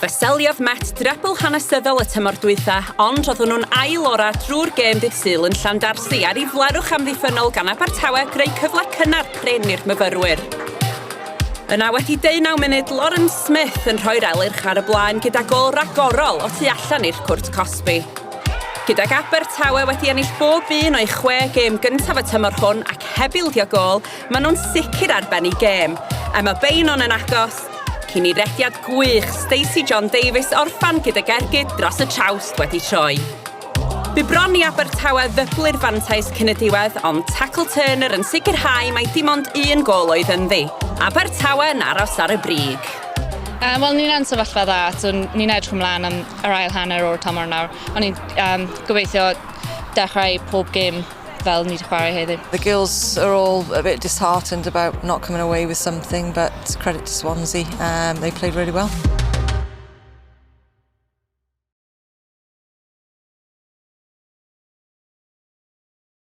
Fe seliodd Met drebl hanesyddol y tymor dwytha, ond roeddwn nhw'n ail ora drwy'r gêm ddydd Sul yn Llandarsi ar i flerwch amddiffynnol gan Abertawe greu cyfle cynnar prin i'r myfyrwyr. Yna wedi deunaw munud, Lauren Smith yn rhoi'r Elyrch ar y blaen gyda gôl ragorol o tu allan i'r cwrt cosbi. Gydag Abertawe wedi ennill bob un o'i chwe gêm gyntaf y tymor hwn ac heb ildio gôl, Maen nhw'n sicr ar ben eu gêm. Emma Beynon yn agos, cyn i rediad gwych Stacey John Davies orffan gydag ergyd dros y trawst wedi troi. Bu bron i Abertawe ddyblu'r fantais cyn y diwedd, ond tackle Turner yn sicrhau mai dim ond un gôl oedd ynddi. Abertawe yn aros ar y brig. Wel, ni'n yn sefyllfa dda, so ni'n edrych ymlaen am yr ail hanner o'r tymor nawr. O'n i'n um, gobeithio dechrau pob gêm fel ni wedi chwarae heddiw. The girls are all a bit disheartened about not coming away with something, but credit to Swansea, they played really well.